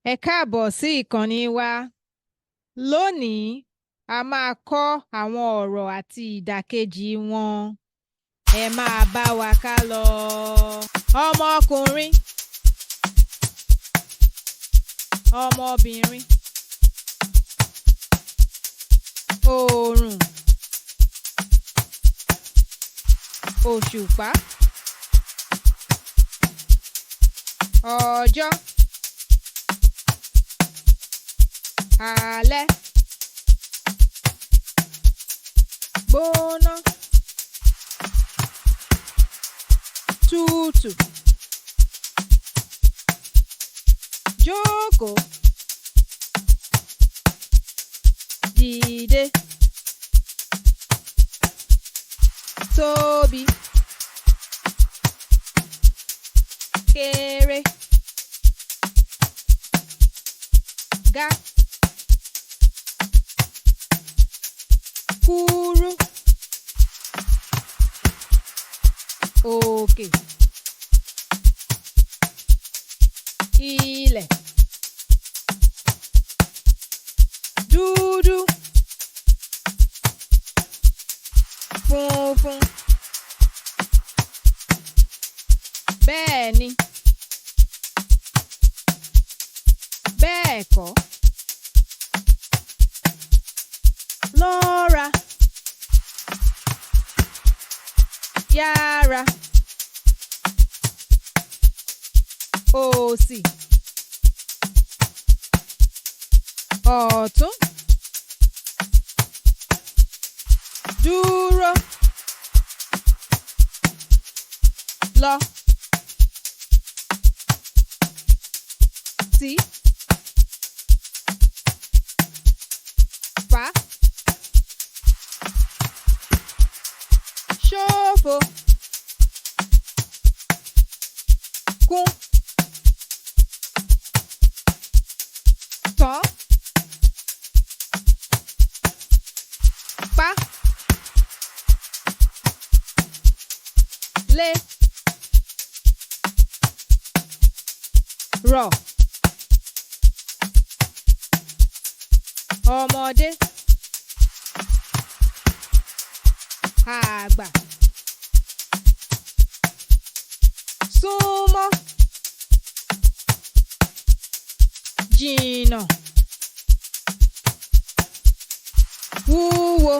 Ẹ káàbọ̀ sí ìkànnì wa. Lónìí, a máa kọ́ àwọn ọ̀rọ̀ àti ìdàkejì wọn. Ẹ máa bá wa kálọ. Ọmọkùnrin, ọmọbìnrin, oòrùn, òṣùpá, ọjọ́, alẹ́, gbóná, tútù, jókòó, dìde, tóbi, kéré, ga, kúrú, òkè, ilẹ̀, dúdú, funfun, bẹ́ẹ̀ni, bẹ́ẹ̀kọ́, lọ́ra, yára, òsì, ọ̀tún, dúró, lọ, tì, fà, ṣófo, kún, tán, pa, lé, rọ̀, ọmọdé, àgbà, súnmọ́, jìnnà, wúwo,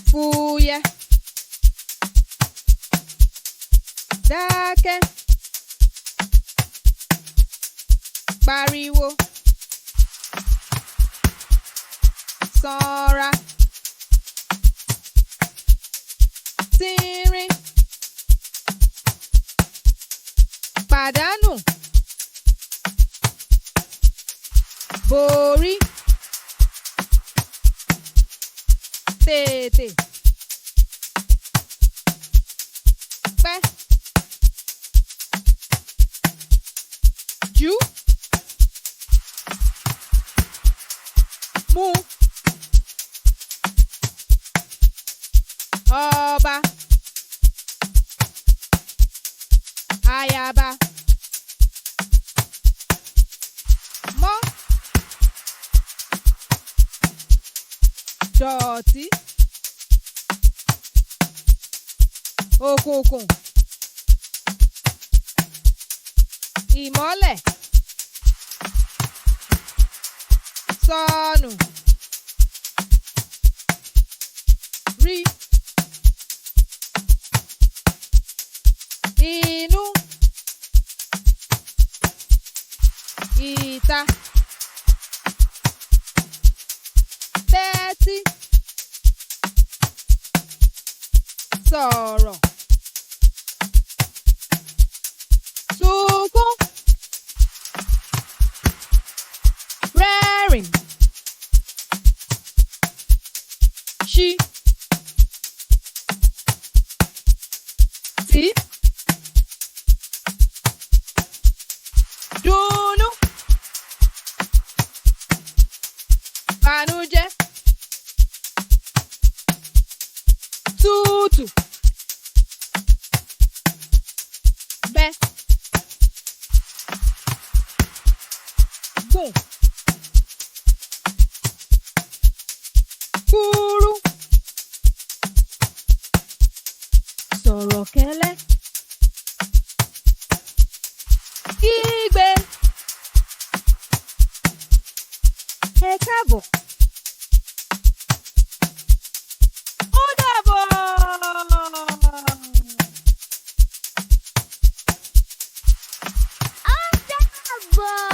fúyẹ́, dákẹ́, pariwo, sanra, tínrín, pàdánù, borí, tètè, pẹ́, jù, mú, ọba, ayaba, mọ́, dọ̀tí, òkùnkùn, ìmọ́lẹ̀, sọnù, rí, inú, ìta, tẹ́tí, sọ̀rọ̀, sunkún, rẹ́rìn, ṣí, tì, dùnnú, bànújẹ́, tútù. Bẹ́. Gígùn. Kúrú. Sọ̀rọ̀ kẹ́lẹ́. Kígbe. Ẹ káàbọ̀. Ó dàbọ̀. Ó dàbọ̀.